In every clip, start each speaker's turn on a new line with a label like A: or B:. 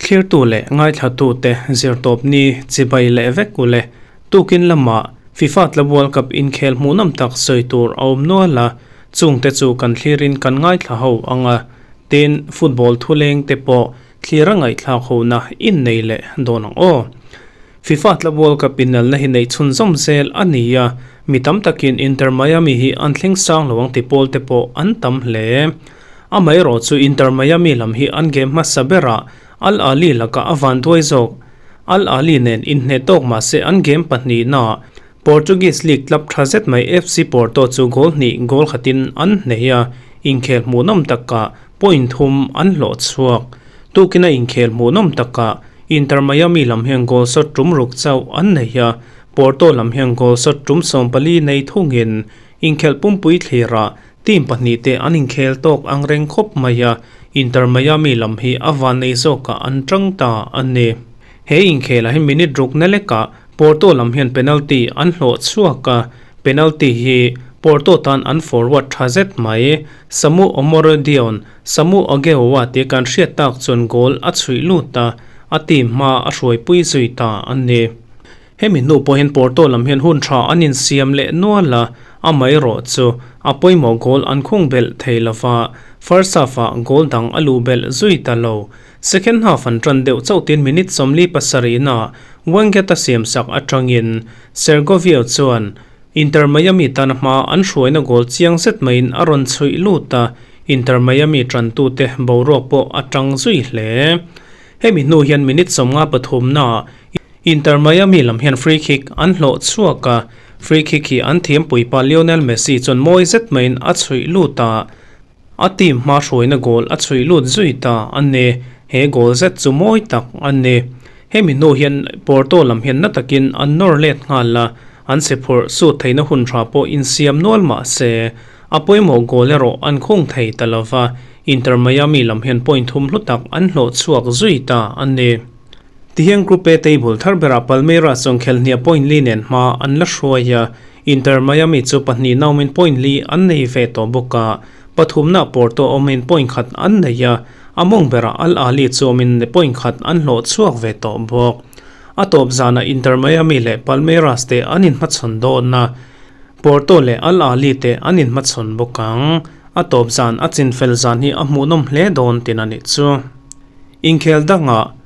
A: Thlirtu leh ngaithlatute zirtawpni chibai leh vek u le. Tukin lamah FIFA Club World Cup inkhel hmuhnawm tak sawi tur a awm nual a, chungte chu kan thlirin kan ngaithla ho ang a, tin football thuleng te pawh thlir a ngaihthlak hona innei leh dawn ang aw. FIFA Club World Cup inelna hi neih chhunzawm zel a ni a, mi tam takin Inter Miami hi an thleng sang lo ang ti pawl te pawh an tam hle. Amaherawh chu Inter Miami lam hi an game hmasa berah Al Ahly lakah a vanduai zawk. Al Ahly nen inhneh tawk mah se an game pahnihnaah Portuguese League club tha zet mai FC Porto chu goal hnih goal khatin an hneh a, inkhel hmuhnawm takah point thum an hlawh chhuak. Tukina inkhel hmuhnawm takah Inter Miami lam hian goal shot tum ruk chauh an nei a, Porto lam hian goal shot tum 14 nei thungin inkhelh pumpui thlirah team pahnihte an inkhel tawk ang reng khawp mai a, Inter Miami lam hi a vannei zawkah an tang ta a ni. He inkhelah hi minute rukna lekah Porto lam hian penalty an hlawh chhuak a, penalty hi Porto tan an forward tha zet mai. Samu Omorodion, Samu Ogeoa tia kan hriat tak chuan goal a chhuih lut a, a team hma a hruaipui zui ta a ni. Hemi hnu pawh hian Porto lam hian hun tha an insiam leh nual a, amaherawh chu a pawimawh goal an khung belh thei lova, first half-ah goal dang a luh belh zui ta lo. Second half an tan deuh chauh tin minute 47 naah Wenget a siamsak atangin Sergovio chuan Inter Miami tana hma an hruaina goal chiang zet maiin a rawn chhuih lut a, Inter Miami tantute boruak pawh a tang zui hle. Hemi hnu hian minute 53 naah Inter Miami lam hian free kick an hlawh chhuak a, free kick hi an thiampuipa Lionel Messi chuan mawi zet maiin a chhuih lut a, A team hma hruaina goal a chhuih lut zui ta a ni. He goal zet chu mawi tak a ni. Hemi hnu hian Porto lam hian na takin an nawr let nghal a, an si phurh sut theihna hun tha pawh insiam nual mah se, a pawimawh goal erawh an khung thei ta lo va, Inter Miami lam hian point thum hlu tak an hlawh chhuak zui ta a ni. Tihian Group A table thar berah Palmeiras chuan khelhniah point li nen hma an la hruai a, Inter Miami chu pahnih naumin point li an nei ve tawh bawk a, pathumna Porto awmin point khat an nei a, a mawng berah Al Ahly chu awmin point khat an hlawh chhuak ve tawh bawk. A tawp zanah Inter Miami leh Palmeiras te an inhmachhawn dawn a, Porto leh Al Ahly te an inhmachhawn bawk ang. A tawp zan a chinfel zan hi a hmuhnawm hle dawn tin a nih chu. Inkhel dangah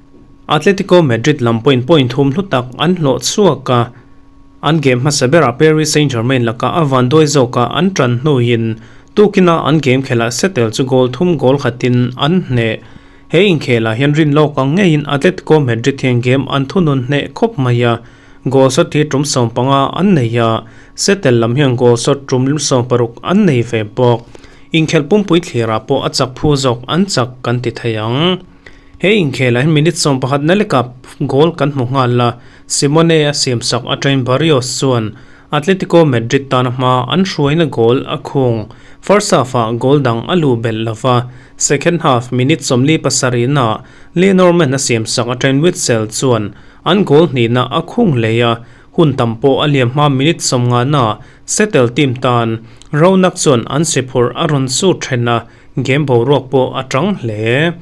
A: Atletico Madrid lam pawhin point thum hlu tak an hlawh chhuak a, an game hmasa berah Paris Saint-Germain lakah a vanduai zawkah an tan hnuin tukina an game khelh settle chu goal thum goal khatin an hneh. He inkhelah hian rin lawk ang ngeiin Atletico Madrid hian game an thunun hneh khawp mai a, goal shot hi tum 15 an nei a, settle lam hian goal shot tum 16 an nei ve bawk. Inkhelh pumpui thlirah pawh a chak phu zawk an chak kan ti thei ang. He inkhelah hian minute 11 na lekah goal kan hmu nghal a, Simone a siamsak atangin Barrios chuan Atletico Madrid tana hma an hruaina goal a khung. First half-ah goal dang a luh belh lo va, second half minute 47 naah Le Normand a siamsak atangin Witsel chuan an goal hnihna a khung leh a, hun tam pawh a liam hma minute 50 naah Settle team tan Ronak chuan an si phurh a rawn sut then a, game boruak pawh a tang hle.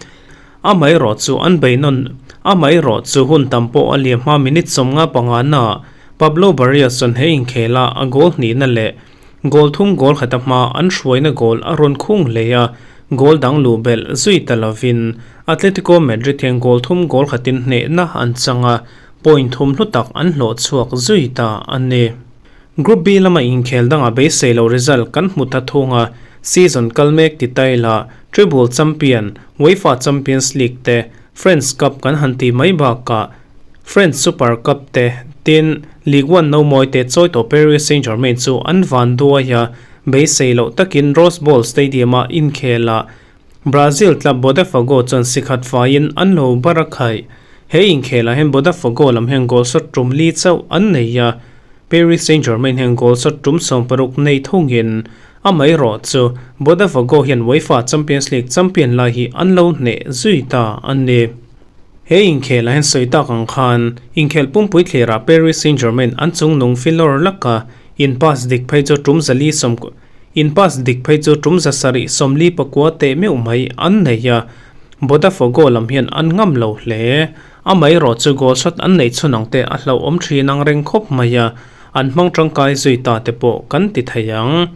A: Amaherawh chu an beihnawn Amaherawh chu hun tam pawh a liam hma minute 55 naah Pablo Barrios chuan he inkhela a goal hnihna leh goal thum goal khata hma an hruaina goal a rawn khung hle a, goal dang luh belh zui ta lovin Atletico Madrid hian goal thum goal khatin hnehna an chang a, point thum hlu tak an hlawh chhuak zui ta a ni. Group B lama inkhel dangah beisei lo result kan hmu ta thung a, season kal mek ti taila Treble champion, UEFA Champions League te, French Cup kan han ti mai bakah French Super Cup te tin Ligue 1 no mawi te chawi tawh Paris Saint-Germain chu an van duai a, beisei loh takin Rose Bowl Stadium-a inkhelah Brazil club Botafogo chuan sikhat faiin an lo bar a khaih. He inkhelah hian Botafogo lam hian goal shot tum li chauh an nei a, Paris Saint-Germain hian goal shot tum 60 nei thungin amaherawh chu Botafogo hian UEFA Champions League champion lai hi an lo hneh zui ta a ni. He inkhelah hian sawi tak ang khan inkhelh pumpui thlirah Paris Saint-Germain an chungnung filawr laka in pass dik phei chu tum zali sawm. In pass dik phei chu tum 749 teh meuh mai an nei a, Botafogo lam hian an ngam lo hle. Amaherawhchu goal shot an neih chhun ang te a hlauhawm thin ang reng khawp mai a, an hmang tangkai zui ta te pawh kan ti thei ang.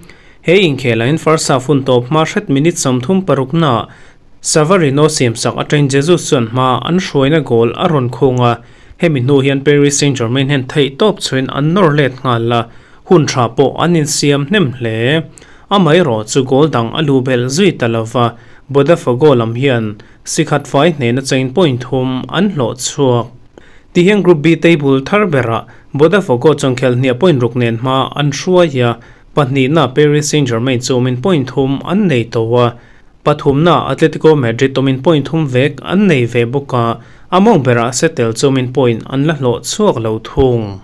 A: He inkhel ah hian first half hun tawp hma hret minute 36 naah Savarino siamsak atangin Jesus chuan hma an hruaina goal a rawn khung a, hemi hnu hian Paris Saint-Germain hian theihtawp chhuain an nawr let nghal a, hun tha pawh an insiam hnem hle. Amaherawh chu goal dang a lu belh zui ta lova, Botafogo lam hian sikhat fai hnehna chain point thum an hlawh chhuak. Tihian Group B table thar berah Botafogo chuan khelh hniah point ruk nen hma an hruai a, pahnihna Paris Saint-Germain chu awmin point thum an nei tawh a, Pathumna Atletico Madrid awmin point thum vek an nei ve bawk a, a mawng berah Setel chu awmin point an la hlawh chhuak lo thung.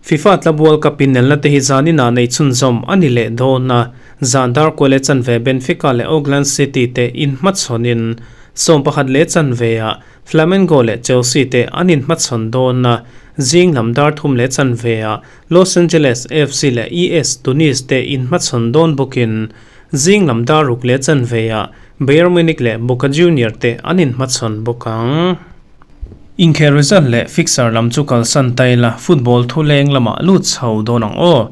A: FIFA tla World Cup inelna te hi zaninah nei chhunzawm a ni leh dawn a, zan dar kual leh chanve Benfica leh Auckland City te inhmachhawnin 11 leh chanveah Flamengo leh Chelsea te an inhmachhawn dawn a, zing lam dar thum leh chanveah Los Angeles FC leh ES Tunis te inhmachhawn dawn bawkin Zing lam dar ruk leh chanveah Bayern Munich leh Boca Junior te an inhmachhawn bawk ang. Inkhel result leh fixture lam chu kalsan ta ila, football thuleng lamah lut chho dawn ang aw.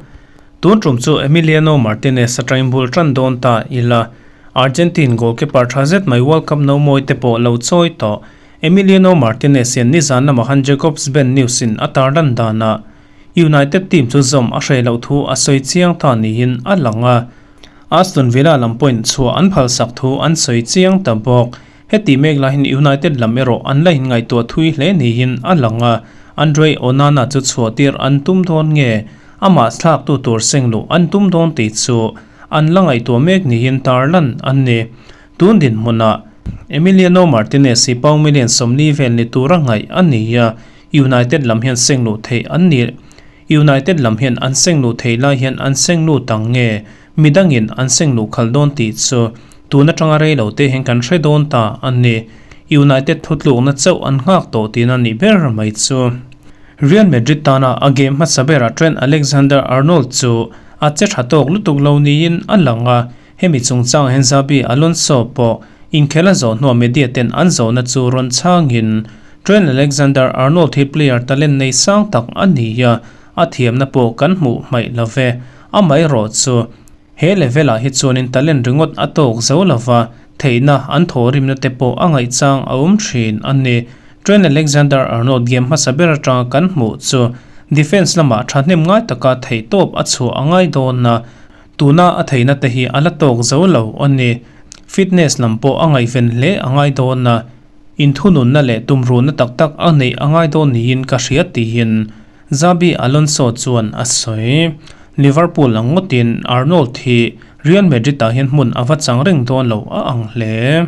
A: Tun tum chu Emiliano Martinez atangin bul tan dawn ta ila, Argentine goalkeeper tha zet mai World Cup no mawi te pawh lo chawi tawh. Emiliano Martinez hian nizan lamah khan Jacobs Ben News in a tarlan danah United team chu zawm a hreh loh thu a sawi chiang ta niin a lang a. Aston Villa lam pawhin chhuah an phalsak thu an sawi chiang ta bawk. Heti mek lahin United lam erawh an la inngaihtuah thui hle niin a lang a, Andre Onana chu chhuah tir an tum dawn nge amah thlaktu tur seng luh an tum dawn tih chu an la ngaihtuah mek niin tarlan an ni. Tun dinhmunah Emiliano Martinez hi pound million 40 vel ni tura ngaih a ni a, United lam hian seng luh theih an ni. United lam hian an seng luh theih lai hian an seng lut ang nge midangin an seng luh khalh dawn tih chu tun atanga rei lo te hian kan hre dawn ta a ni. United thutlukna chauh an nghak tawh tihna nih ber mai chu. Real Madrid tana a game hmasa berah Trent Alexander-Arnold chu a che tha tawk lutuk lo niin a lang a, hemi chungchang hian Xabi Alonso pawh inkhel a zawh hnuah media ten an zawhna chu rawn chhangin Trent Alexander-Arnold hi player talent nei sang tak a ni a, a thiamna pawh kan hmuh hmaih lo ve. Amaherawh chu, he level ah hi chuanin talent ringawt a tawk zo lo va, theihna an thawhrimna te pawh a ngaihchang a awm thin a ni. Trent Alexander-Arnold game hmasa ber atanga kan hmuh chu defence lamah thahnem ngai taka theihtawp a chhuah a ngai dawn a, tuna a theihna te hi a la tawk zo lo a ni. Fitness lam pawh a ngaihven hle a ngai dawn a. Inthununna leh tumruhna tak tak a neih a ngai dawn niin ka hria tiin Xabi Alonso chuan a sawi. Liverpool ang ngawtin Arnold hi Real Madrid-ah hian hmun a va chang reng dawn lo a ang hle.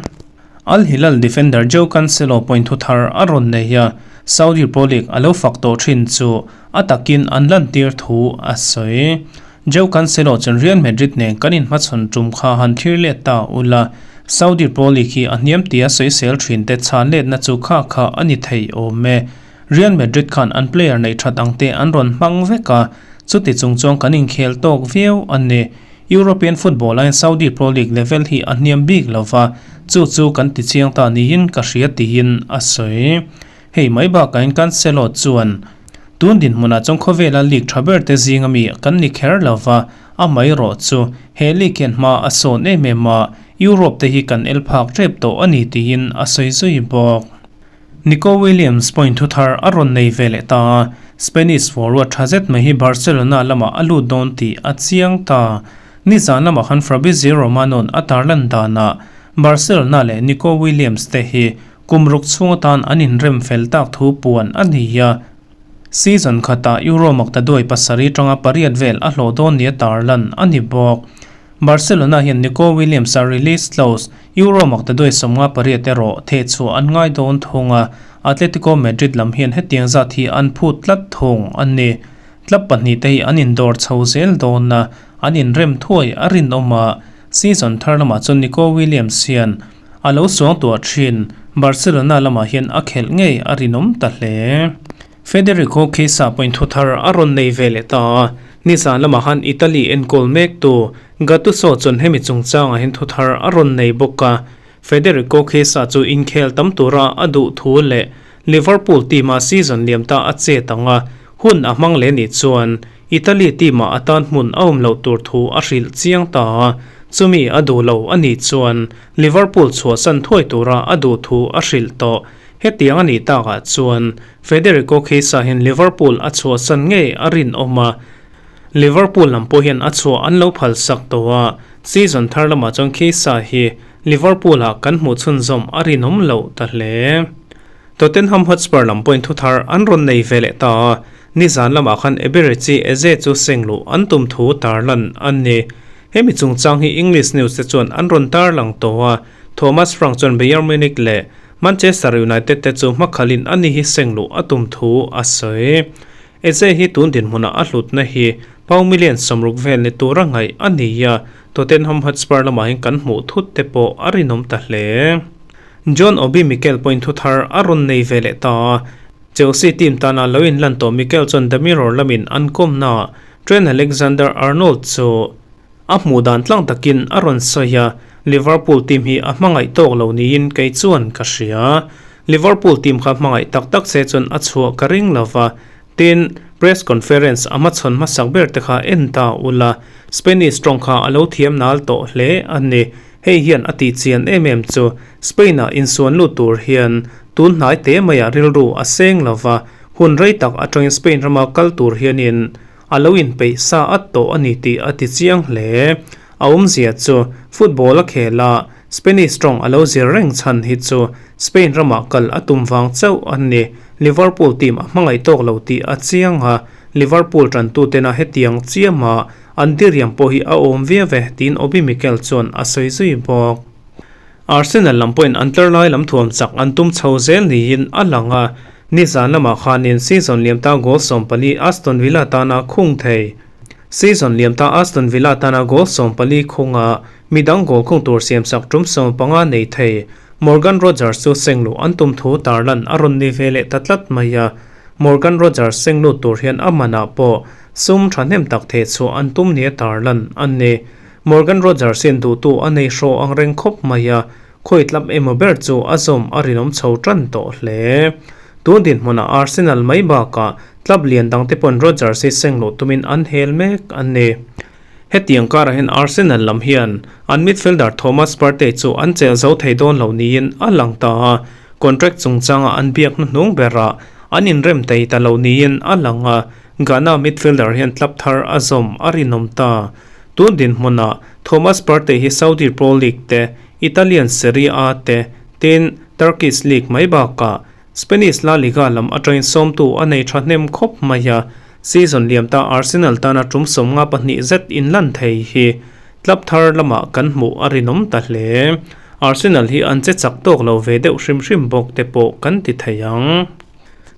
A: Al Hilal defender Joao Cancelo point thu thar a rawn nei a, Saudi Pro League a lo fak tawh thin chu a takin an lantir thu a sawi. Joao Cancelo chuan Real Madrid nen kan inhmachhawn tum kha han thlir let ta ula, Saudi Pro League hi a hniam tia sawisel thin te chhan letna chu kha kha a ni thei awm e. Real Madrid khan an player neih that ang te an rawn hmang vek a, chuti chung chuan kan inkhel tawk viau a ni. European football aiin Saudi Pro League level hi a hniam bik lova, chu chu kan ti chiang ta niin ka hria tiin a sawi. Hei mai bakah Cancelo chuan, Tun dinhmunah chuan khawvela league tha ber te zinga mi kan ni kher lova, a mai rawh chu he league hian hma a sawn em em a, Europe te hi kan el phak tep tawh a ni tiin a sawi zui bawk. Nico Williams point thu thar a rawn nei ve leh ta a, Spanish forward tha zet mai hi Barcelona lamah a lut dawn tih a chiang ta. Nizan lamah khan Fabrizio Romano-a'n a tarlan danah Barcelona leh Nico Williams te hi Kum ruk chhung atan an inrem fel tak thu puan a ni a, season khatah Euro maktaduai pasarih atanga pariat vel a hlawh dawn nia tarlan a ni bawk. Barcelona hian Nico Williams-a release clause Euro maktaduai 58 erawh thehchhuah an ngai dawn thung a, Atletico Madrid lam hian hetiang zat hi an phut tlat thung a ni. Club pahnih te hi an indawr chho zel dawn a, an inrem thuai a rinawm a, season thar lamah chuan Nico Williams hian A lo suang tuah thin. Barcelona lamah hian a khelh ngei a rinawm ta hle. Federico Chiesa pawhin thu thar a rawn nei ve leh ta a. Nizan lamah khan Italy enkawl mektu Gattuso chuan hemi chungchangah hian thuthar a rawn nei bawk a, Federico Chiesa chu inkhel tam tura a duh thu leh Liverpool team-a season liam ta a chet ang a, hun a hmang leh nih chuan Italy team-ah a tan hmun a awm loh tur thu a hrilh chiang ta a, chumi a duh lo a nih chuan Liverpool chhuahsan thuai tura a duh thu a hrilh tawh. Hetiang a nih takah chuan Federico Chiesa hian Liverpool a chhuahsan ngei a rinawm a, Liverpool lam pawh hian a chhuah an lo phalsak tawh a, season thar lamah chuan Chiesa hi Liverpool-ah kan hmuh chhunzawm a rinawm loh ta hle. Tottenham Hotspur lam pawhin thuthar an rawn nei ve leh ta a, nizan lamah khan Eberechi Eze chu sengluh an tum thu tarlan a ni. Hemi chungchang hi English news te chuan an rawn tarlang tawh a, Thomas Frank chuan Bayern Munich leh Manchester United te chu hmakhalin ani hi sengluh a tum thu a sawi. Eze hi tun dinhmunah a hlutna hi pound million 60 vel ni tura ngaih a ni a, Tottenham Hotspur lamah hian kan hmuh thut te pawh a rinawm ta hle. John Obi Mikel pawhin thu thar a rawn nei ve leh ta a, Chelsea team tana lo inlan tawh Mikel chuan The Mirror lamin an kawmnaah Trent Alexander-Arnold chu a hmuh dan tlang takin a rawn sawi a, Liverpool team hi a hmangaih tawk lo niin kei chuan ka hria. Liverpool team kha hmangaih tak tak se chuan a chhuah ka ring lo va, tin, press conference a hmachhawn hmasak ber te kha en ta ula, Spanish tawng kha a lo thiam nal tawh hle a ni. Hei hian a tih chian em em chu Spain-ah insuan lut tur hian tun hnai te maiah rilru a seng lo va, hun rei tak atangin Spain rama kal tur hianin a lo inpeih sa at tawh a ni tih a ti chiang hle. A awmzia chu football a khel a, Spanish tawng a lo zir reng chhan hi chu Spain ramah kal a tum vang chauh a ni. Liverpool team a hmangaih tawk lo tih a chiang a, Liverpool tantutena hetiang chiama An diriam pawh hi a awm viau e, tiin Obi Mikel chuan a sawi zui bawk. Arsenal lam pawhin an tlar lai lam thuam chak an tum chho zel niin a lang a, nizan lamah khanin season liam ta goal 14 Aston Villa tana khung thei. Season liam ta Aston Villa tana goal 14 khunga midang goal khung tur siamsak tum 15 nei thei Morgan Rogers chu sengluh an tum thu tarlan a rawn ni ve leh ta tlat mai a, Morgan Rogers senglut tur hian a manah pawh Sum thahnem tak theh chhuah an tum nia tarlan an ni. Morgan Rogers hian duhtu a nei hraw ang reng khawp mai a, khawi tlap emaw ber chu a zawm a rinawm chho tan tawh hle. Tun dinhmunah Arsenal mai bakah club lian dangte pawn Rogers hi seng luh tumin an hel mek an ni. Hetiang karah hian Arsenal lam hian an midfielder Thomas Partey chu an chelh zo thei dawn lo niin a lang ta a, contract chungchanga an biak hnuhnung berah an inrem thei ta lo niin a lang a, Ghana midfielder hian club thar a zawm a rinawm ta. Tun dinhmunah Thomas Partey hi Saudi Pro League te, Italian Serie A te, tin Turkish League mai bakah Spanish La Liga lam atangin sawmtu a nei thahnem khawp mai a, season liam ta Arsenal tana tum 52 zet inlan thei hi club thar lamah kan hmuh a rinawm ta hle. Arsenal hi an che chak tawk lo ve deuh hrim hrim bawk te pawh kan ti thei ang.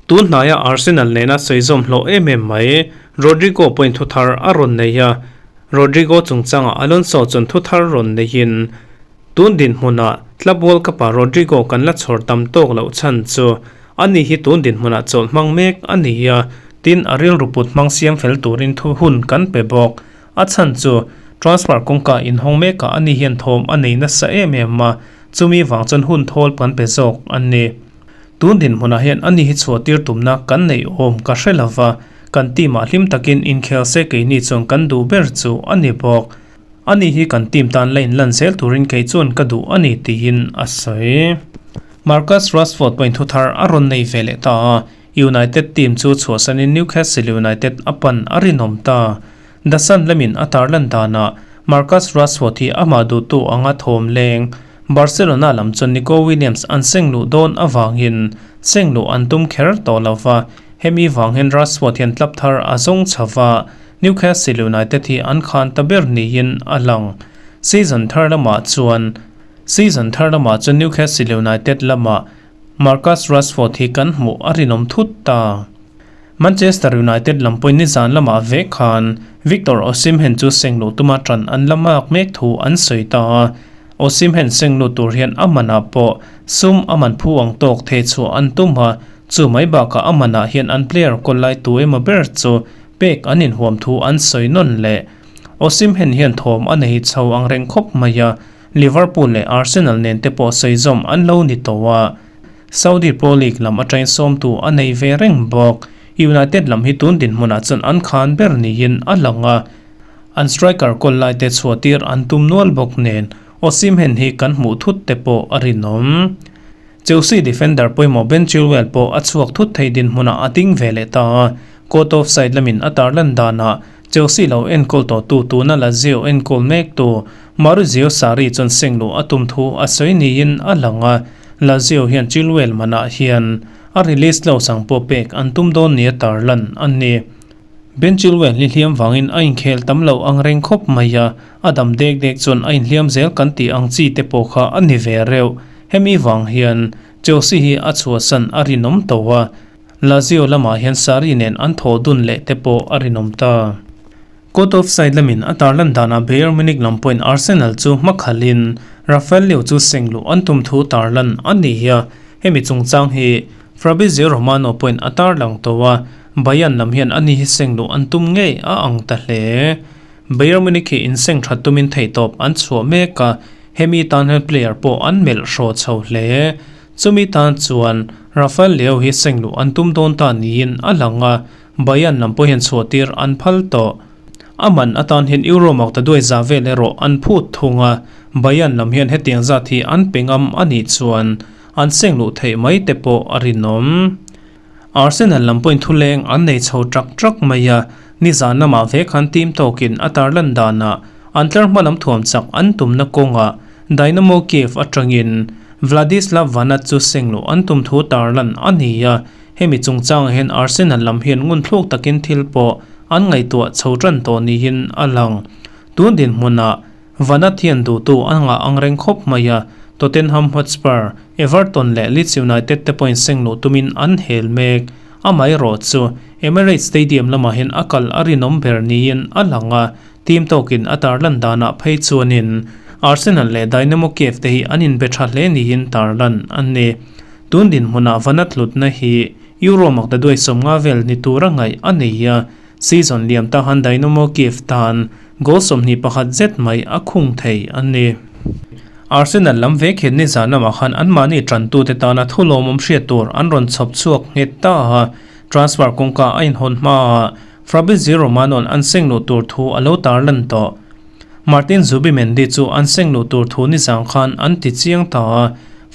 A: Tun hnaia Arsenal nena sawi zawm hlawh em em mai, Rodrygo pawhin thu thar a rawn nei a. Rodrygo chungchangah Alonso chuan thu thar rawn neiin, Tun dinhmunah Club World Cup-ah Rodrygo kan la chhawr tam tawk loh chhan chu ani hi tun dinhmunah chawlh hmang mek a ni a, tin a rilru put hmang siam fel turin thu hun kan pe bawk. A chhan chu transfer kawngka inhawng mekah ani hian thawm a nei nasa em em a, chumi vang chuan hun thawl kan pe zawk a ni. Tun dinhmunah hian ani hi chhuahtir tumna kan neih awm ka hre lo va, kan team ah hlim takin inkhel se keini chuan kan duh ber chu a ni bawk. Ani hi kan team tan la inlan zel turin kei chuan ka duh a ni tiin a sawi. Marcus Rashford pawhin thu thar a rawn nei ve leh ta a, United team chu chhuahsanin Newcastle United a pan a rinawm ta. The Sun lamin a tarlan danah Marcus Rashford hi amah duhtu anga thawm leng Barcelona lam chuan Nico Williams an seng luh dawn avangin seng luh an tum kher tawh lo va, hemi vang hian Rashford hian club thar a zawng chho va, Newcastle United hi an khan ta ber niin a lang. Season thar lamah chuan Season thar lamah chuan Newcastle United lamah Marcus Rashford hi kan hmuh a rinawm thut ta. Manchester United lam pawhin nizan lamah vek khan Victor Osimhen chu seng luh tuma tan an la mak mek thu an sawi ta a. Osimhen seng lut tur hian a manah pawh sum a man phu ang tawk thei chhuah an tum a, chu mai bakah a manah hian an player kawl lai tu emaw ber chu pek an inhuam thu an sawi nawn leh. Osimhen hian thawm a nei chho ang reng khawp mai a, Liverpool leh Arsenal nen te pawh sawi zawm an lo ni tawh a, Saudi Pro League lam atangin sawmtu a nei ve reng bawk. United lam hi tun dinhmunah chuan an khan ber niin a lang a, an striker kawl lai te chhuahtir an tum nual bawk nen Osimhen hi kan hmuh thut te pawh a rinawm. Chelsea defender pawimawh Ben Chilwell pawh a chhuak thut thei dinhmunah a ding ve leh ta a, court of side lamin a tarlan danah Chelsea lo enkawl tawhtu tuna Lazio enkawl mektu Maurizio Sarri chuan seng luh a tum thu a sawi niin a lang a, Lazio hian Chilwell manah hian a release clause ang pawh pek an tum dawn nia tarlan a ni. Ben Chilwell hi hliam vangin a inkhel tam lo ang reng khawp mai a, a dam dek dek chuan a inhliam zel kan tih ang chi te pawh kha a ni ve reuh. Hemi vang hian Chelsea hi a chhuahsan a rinawm tawh a, Lazio lamah hian Sarri nen an thawh dun leh te pawh a rinawm ta. Court of side lamin a tarlan danah Bayern Munich lam pawhin Arsenal chu hmakhalhin Rafael Leao chu seng luh an tum thu tarlan a ni a, hemi chungchang hi Fabrizio Romano pawhin a tarlang tawh a, Bayern lam hian ani hi seng luh an tum ngei a ang ta hle. Bayern Munich hi inseng that tumin theihtawp an chhuah mek a, hemi tan hian player pawh an melh hraw chho hle. Chumi tan chuan Rafael Leao hi seng luh an tum dawn ta niin a lang a, Bayern lam pawh hian chhuah tir an phal tawh. A man atan hian Euro mak ta duai za vel erawh an phut thung a, Bayern lam hian hetiang zat hi an pe ngam a nih chuan an seng luh theih mai te pawh a rinawm. Arsenal lam pawhin thuleng an nei chho trak trak mai a, nizan lamah ve khan team tawkin a tarlan danah an tlar hma lam thuam chak an tumna kawngah Dynamo Kiev atangin Vladislav Vanat chu seng luh an tum thu tarlan a ni a, hemi chungchangah hian Arsenal lam hian ngunthluk takin thil pawh an ngaihtuah chho tan tawh niin a lang. Tun dinhmunah Vanat hian duhtu a ngah ang reng khawp mai a, Tottenham Hotspur, Everton leh Leeds United te pawhin seng luh tumin an hel mek. Amaherawh chu Emirates Stadium lamah hian a kal a rinawm ber niin a lang a, team tawkin a tarlan danah phei chuanin Arsenal leh Dynamo Kiev te hi an inbe tha hle niin tarlan an ni. Tun dinhmunah Vanat hlutna hi Euro maktaduai 50 vel ni tura ngaih a nei a, Season liam ta han Dynamo Kiev tan goal 21 zet mai a khung thei a ni. Arsenal lam ve khet nizan lamah khan anmahni tantute tana thu lawmawm hriat tur an rawn chhawp chhuak nghet ta a, transfer kawngka a inhawn hmaah Fabrizio Romano-a'n an seng luh tur thu a lo tarlan tawh. Martin Zubimendi chu an seng luh tur thu nizan khan an ti chiang ta a,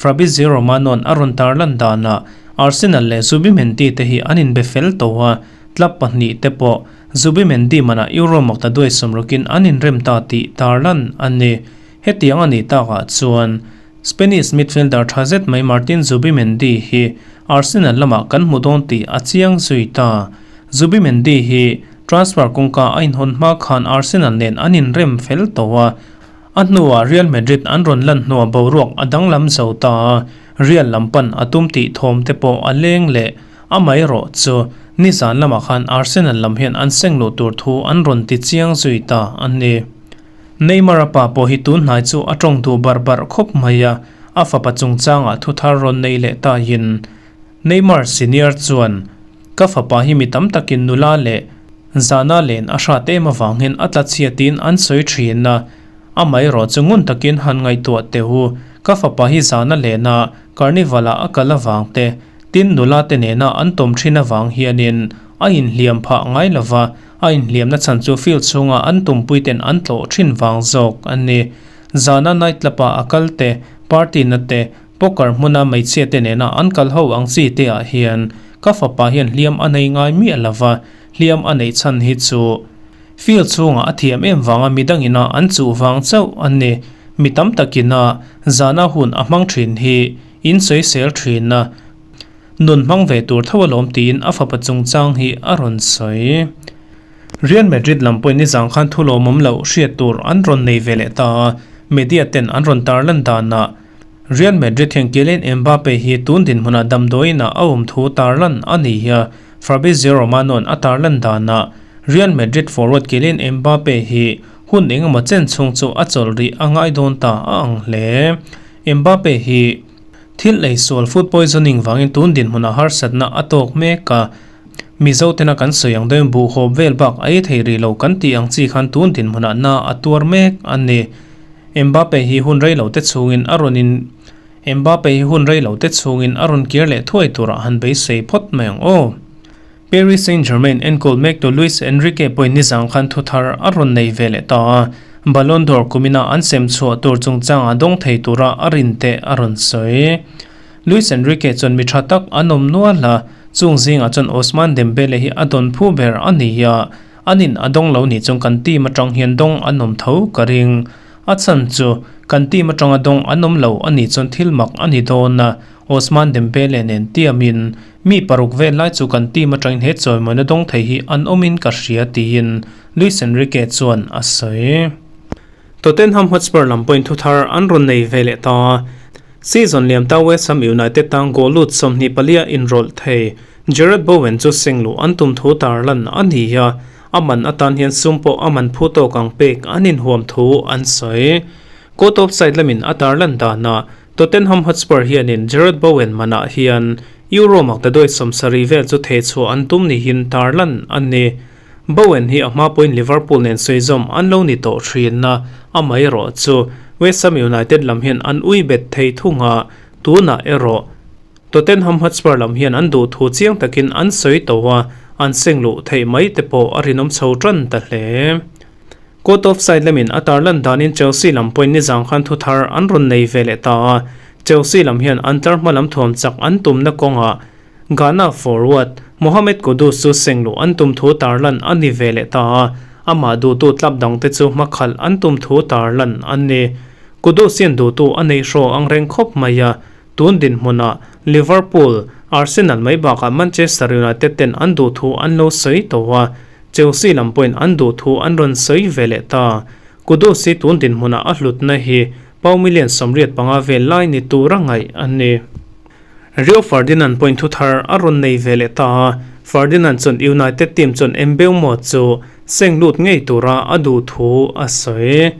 A: Fabrizio Romano-a'n a rawn tarlan danah Arsenal leh Zubimendi te hi an inbe fel tawh a, Club 2 te pawh Zubimendi manah Euro makta duai sawmrukin an inrem ta tih tarlan a ni. Hetiang a nih takah chuan Spanish midfielder tha zet mai Martin Zubimendi hi Arsenal lamah kan hmu dawn tih a chiang zui ta. Zubimendi hi transfer kawngka a inhawn hma khan Arsenal nen an inrem fel tawh a, a hnuah Real Madrid an rawn lan hnuah boruak a danglam zo ta a, Real lam pan a tum tih thawm te pawh a leng leh. Amaherawh chu nizan lamah khan Arsenal lam hian an seng luh tur thu an rawn ti chiang zui ta a ni. Neymar-a pa pawh hi tun hnai chu a tawng duh barh barh khawp mai a, a fapa chungchangah thu thar rawn nei leh tahin Neymar senior chuan, Ka fapa hi mi tam takin nula leh zana len a hrat em avangin a tla chhiatin an sawi thin a, amaherawh chu ngun takin han ngaihtuah teh u, ka fapa hi zana lena carnival-ah a kal avang te, Tin, nula te nena an tawm thin avang hianin a inhliam phah ngai lova, a inhliamna chhan chu field chhunga an tumpui ten an tlawh thin vang zawk a ni. Zana night club ah a kal te, party na te, poker hmuna hmeichhia te nena an kal ho ang chi te ah hian ka fapa hian hliam a nei ngai miah lova, hliam a neih chhan hi chu field chhungah a thiam em vanga midangina an chuh vang chauh a ni. Mi tam takina zana hun a hmang thin hi In sawisel thin a, nun hmang ve tur tho alawm tiin a fapa chungchang hi a rawn sawi. Real Madrid lam pawhin nizang khan thu lawmawm loh hriat tur an rawn nei ve leh ta a, media ten an rawn tarlan danah Real Madrid hian Kylian Mbappe hi tun dinhmunah damdawiin ah a awm thu tarlan a ni a, Fabrizio Romano-a'n a tarlan danah Real Madrid forward Kylian Mbappe hi hun engemaw chen chhung chu a chawlh rih a ngai dawn ta a ang hle. Mbappe hi thil ei sual food poisoning vangin tun dinhmunah harsatna a tawk mek a. Mizo tena kan sawi ang deuhin buh hawp vel bak a ei thei rih lo kan tih ang chi khan tun dinhmunah na a tuar mek a ni. Mbappe hi hun rei lo te chhungin a rawn in Mbappe hi hun rei lo te chhungin a rawn kir leh thuai turah han beisei phawt mai ang aw. Paris Saint-Germain enkawl mektu Luis Enrique pawhin nizang khan thu thar a rawn nei ve leh ta a, Ballon d'Or kumina an sem chhuah tur chungchangah dawng thei tura a rin te a rawn sawi. Luis Enrique chuan mi tha tak an awm nual a, chung zingah chuan Ousmane Dembele hi a dawn phu ber a ni a, anin a dawng lo nih chuan kan team atang hian dawng an awm tho ka ring. A chhan chu kan team atanga dawng an awm lo a nih chuan thil mak a ni dawn a, Ousmane Dembele nen tiamin mi paruk vel lai chu kan team atangin he chawimawina dawng thei hi an awmin ka hria tiin Luis Enrique chuan a sawi. Tottenham Hotspur lam pawhin thuthar an rawn nei ve leh ta a. Season liam ta West Ham United tan goal lut 24 a inrawlh thei. Jarrod Bowen chu seng luh an tum thu tarlan a ni a, a man atan hian sum pawh a man phu tawk ang pek an inhuam thu an sawi. Court of side lamin a tarlan danah Tottenham Hotspur hianin Jarrod Bowen manah hian Euro maktaduai 70 vel chu thehchhuah an tum nihin tarlan a ni. Bowen hi a hma pawhin Liverpool nen sawi zawm an lo ni tawh thin a, amaherawh chu West Ham United lam hian an ui bet thei thung a, tunah erawh Tottenham Hotspur lam hian an duh thu chiang takin an sawi tawh a, an seng luh theih mai te pawh a rinawm chho tan ta hle. Court of side lamin a tarlan danin Chelsea lam pawhin nizang khan thu thar an rawn nei ve leh ta a, Chelsea lam hian an tlar hma lam thuam chak an tumna kawngah Ghana forward Mohammed Kudus chu seng luh an tum thu tarlan a ni ve leh ta a, amah duhtu tlap dangte chu hmakhalh an tum thu tarlan a ni. Kudus hian duhtu a nei hraw ang reng khawp mai a, tun dinhmunah Liverpool, Arsenal mai bakah Manchester United ten an duh thu an lo sawi tawh a, Chelsea lam pawhin an duh thu an rawn sawi ve leh ta. Kudus hi tun dinhmunah a hlutna hi pound million 85 vel lai ni tura ngaih a ni. Rio Ferdinand pawhin thu thar a rawn nei ve leh ta a, Ferdinand chuan United team chuan Mbeumo chu seng lut ngei tura a duh thu a sawi.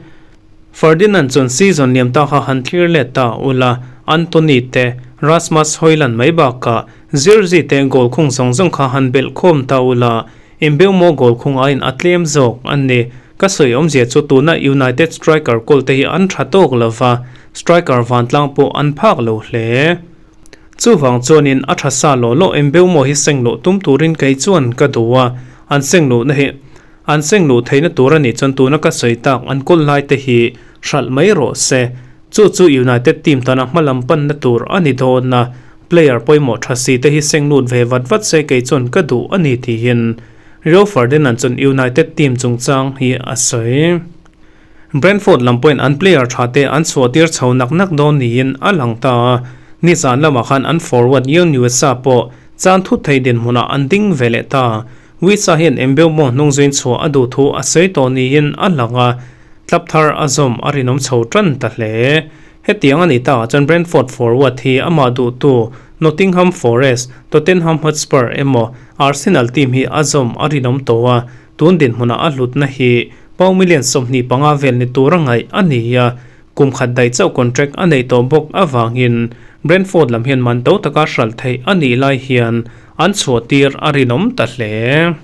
A: Ferdinand chuan season liam ta kha han thlir let ta ula, Antony te, Rasmus Hojlund mai bakah Zirkzee te goal khung zawng zawng kha han belh khawm ta ula, Mbeumo goal khung aiin a tlem zawk a ni. Ka sawi awmzia chu tuna United striker kawl te hi an tha tawk lova, striker vantlang pawh an phak lo hle. Chuvang chuanin a tha sa lawh lawh Mbeumo hi seng luh tum turin kei chuan ka duh a, an seng luhna hi an seng luh theihna tur a nih chuan tuna ka sawi tak an kawl lai te hi hralh mai rawh se. Chu chu United team tana hmalam panna tur a ni dawn a, player pawimawh tha si te hi seng lut ve vat vat se kei chuan ka duh a ni tiin Rio Ferdinand chuan United team chungchang hi a sawi. Brentford lam pawhin an player tha te an chhuah tir chho nak nak dawn niin a lang ta a, nizan lamah khan an forward Yoane Wissa pawh chan thut thei dinhmunah an ding ve leh ta. Wissa hian Mbeumo hnungzuin chhuah a duh thu a sawi tawh niin a lang a, tlap thar a zawm a rinawm chho tan ta hle. Hetiang a ni ta chuan Brentford forward hi amah duhtu Nottingham Forest, Tottenham Hotspur emaw Arsenal team hi a zawm a rinawm tawh a, tun dinhmunah a hlutna hi pound million 25 vel ni tura ngaih a ni a, kum khat daih chauh contract a nei tawh bawk avangin Brentford lam hian man to taka hralh theih a nih lai hian an chhuah tir a rinawm ta hle.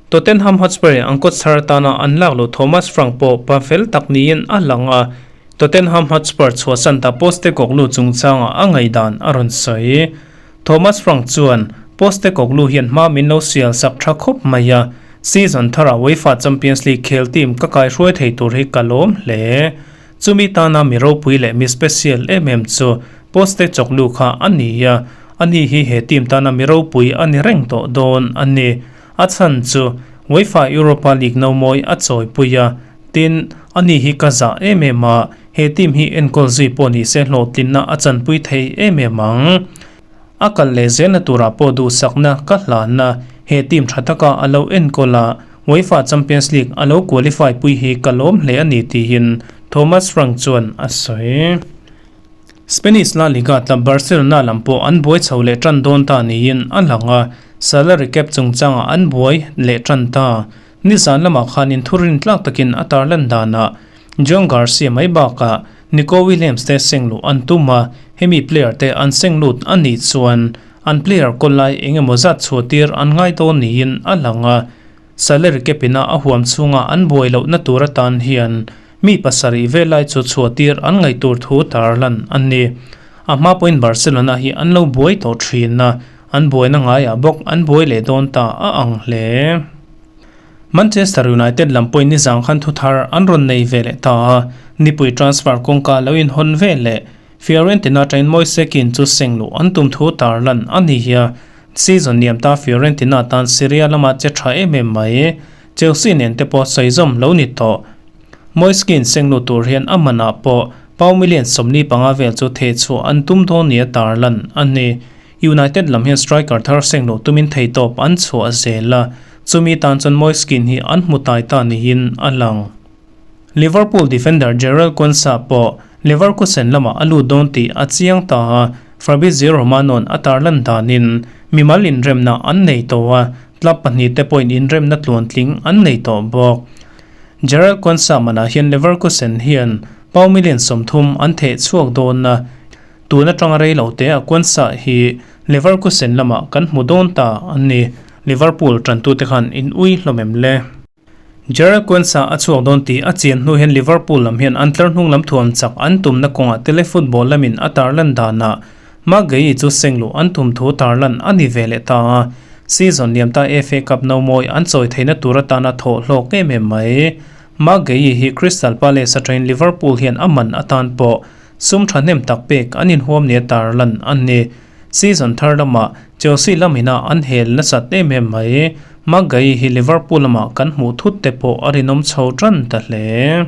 A: Tottenham Hotspur in an kawtchhar atana an lak luh Thomas Frank pawh pa fel tak niin a lang a, Tottenham Hotspur chhuahsan ta Postecoglou chungchangah a ngaihdan a rawn sawi. Thomas Frank chuan, Postecoglou hian hma min lo sial sak tha khawp mai a, season tharah UEFA Champions League khel team ka kaihruai thei tur hi ka lawm hle. Chumi tana mi ropui leh mi special em em chu Postecoglou kha a ni a, ani hi he team tana mi ropui a ni reng tawh dawn a ni. A chhan chu UEFA Europa League no mawi a chawipui a, tin, ani hi ka zah em em a, he team hi enkawl zui pawh ni se hlawhtlinna a chanpui thei em em ang. A kal leh zelna turah pawh duhsakna ka hlan a, he team tha taka a lo enkawl a, UEFA Champions League a lo qualify pui hi ka lawm hle a ni tiin Thomas Frank chuan a sawi. Spanish La Liga club Barcelona lam pawh an buai chho leh tan dawn ta niin a lang a, salary cap chungchangah an buai leh tan ta. Nizan lamah khanin thurin tlak takin a tarlan danah Joan Garcia mai bakah Nico Williams te seng luh an tum a, hemi player te an seng lut a nih chuan an player kawl lai eng emaw zat chhuahtir an ngai dawn niin a lang a. Salary cap ina a huam chhunga an buai lohna tur atan hian mi pasarih vel lai chu chhuahtir an ngaih tur thu tarlan a ni. A hma pawhin Barcelona hi an lo buai tawh thin a, an buaina ngaiah bawk an buai leh dawn ta a ang hle. Manchester United lam pawhin nizang khan thu thar an rawn nei ve leh ta a, nipui transfer kawngka lo inhawn ve leh Fiorentina atangin Moise Kean chu seng luh an tum thu tarlan a ni hi a, season niam ta Fiorentina tan Serie A lama che tha em em mai. Chelsea nen te pawh sawi zawm lo ni tawh. Moise Kean seng lut tur hian a manah pawh pound million 45 vel chu theh chhuah an tum dawn nia tarlan a ni. United lam hian striker thar seng luh tumin theihtawp an chhuah zel a, chumi tan chuan Moise Kean hi an hmu tai ta niin a lang. Liverpool defender Jarell Quansah pawh Leverkusen lamah a lut dawn tih a chiang ta a, Fabrizio Romano-a'n a tarlan danin mimal inremna an nei tawh a, club pahnihte pawhin inremna tluantling an nei tawh bawk. Jarell Quansah manah hian Leverkusen hian pound million 30 an theh chhuak dawn a, tun atanga rei lo te a Quansah hi Leverkusen lamah kan hmu dawn ta a ni. Liverpool tantute khan in ui hlawm em le? Jarell Quansah a chhuak dawn tih a chian hnu hian Liverpool lam hian an tlar hnung lam thuam chak an tumna kawngah tele football lamin a tarlan danah Marc Guehi chu seng luh an tum thu tarlan a ni ve leh ta a. Season liam ta FA Cup no mawi an chawi theihna tur atana thawh hlawk em em mai. Marc Guehi hi Crystal Palace atangin Liverpool hian a man atan pawh sum thahnem tak pek an inhuam nia tarlan a ni. Season thar lamah Chelsea lamina an hel nasat em em mai. Marc Guehi hi Liverpool lamah kan hmuh thut te pawh a rinawm chho tan ta hle.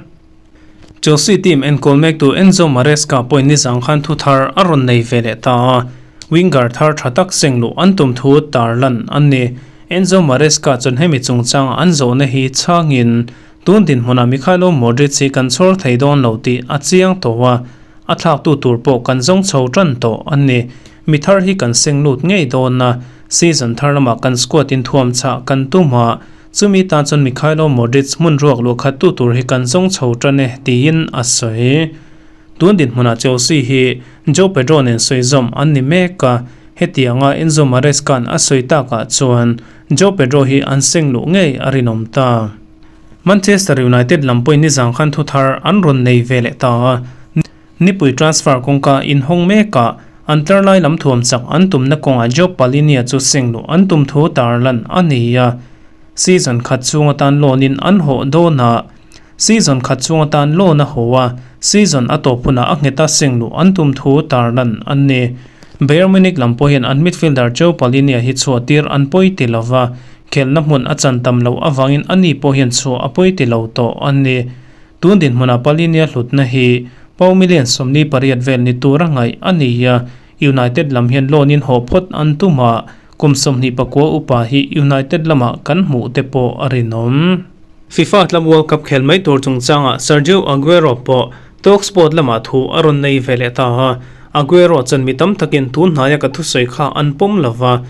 A: Chelsea team enkawl mektu Enzo Maresca pawhin nizang khan thu thar a rawn nei ve leh ta a, winger thar tha tak seng luh an tum thu tarlan a ni. Enzo Maresca chuan hemi chungchanga an zawhna hi chhangin tun dinhmunah Mykhailo Mudryk hi kan chhawr thei dawn lo tih a chiang tawh a, A thlaktu tur pawh kan zawng chho tan tawh a ni. Mi thar hi kan seng lut ngei dawn a, season thar lamah kan squad in thuam chah kan tum a, chumi tan chuan Mykhailo Mudryk hmun ruak luh khat tu tur hi kan zawng chho tan e, tiin a sawi. Tun dinhmunah Chelsea hi Joao Pedro nen sawi zawm an ni mek a, hetianga Enzo Maresca-a'n a sawi takah chuan Joao Pedro hi an seng luh ngei a rinawm ta. Manchester United lam pawhin nizang khan thu thar an rawn nei ve leh ta a, nipui transfer kawngka inhawng mekah an tlar lai lam thuam chak an tumna kawngah Job Palhinha chu seng luh an tum thu tarlan a ni a. Season khat chhung atan loan in an hawh dawn a, season khat chhung atan loan a haw a, season a tawp hunah a ngheta seng luh an tum thu tarlan a ni. Bayern Munich lam pawh hian an midfielder Joe Palhinha hi chhuah tir an pawi ti lova, Khelhna hmun a chan tam loh avangin a ni pawh hian chhuah a pawi ti lo tawh a ni. Tun dinhmunah Palhinha hlutna hi pound million 48 vel ni tura ngaih a ni a, United lam hian loan in haw phawt an tum a, kum 29 upa hi United lamah kan hmuh te pawh a rinawm. FIFA Club World Cup khel mai tur chungchangah Sergio Aguero pawh Talksport lamah thu a rawn nei ve leh ta a, Aguero chuan mi tam takin tun hnaia ka thusawi kha an pawm lova,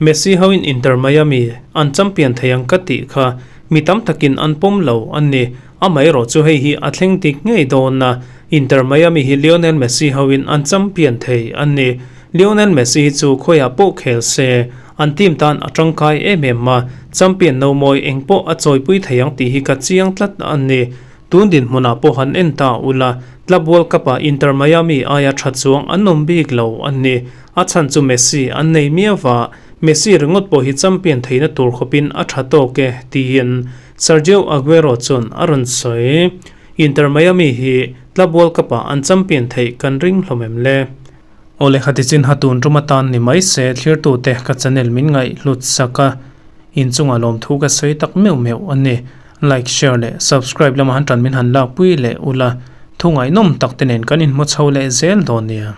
A: Messi hoin Inter Miami an champion thei ang ka tih kha mi tam takin an pawm lo a ni. Amaherawh chu hei hi a thleng dik ngei dawn a, Inter Miami hi Lionel Messi hoin an champion thei a ni. Lionel Messi hi chu khawiah pawh khel se, an team tan a tangkai em em a, champion no mawi eng pawh a chawipui thei ang tih hi ka chiang tlat a ni. Tun dinhmunah pawh han en ta ula, Club World Cup-ah Inter Miami aia tha chuang an awm bik lo a ni. A chhan chu Messi an nei miau va, Messi ringawt pawh hi champion theihna tur khawpin a tha tawk e, tiin Sergio Aguero chuan a rawn sawi. Inter Miami hi Club World Cup-ah an champion theih kan ring hlawm em le? Aw lehkha tichin ha tun tum atan ni mai se, thlirtute ka channel min ngaih hlut sak a, inchungah lawmthu ka sawi tak meuh meuh a ni. Like, share leh subscribe lama han tan min han lakpui leh ula, thu ngaihnawm tak te nen kan inhmu chho leh zel dawn nia.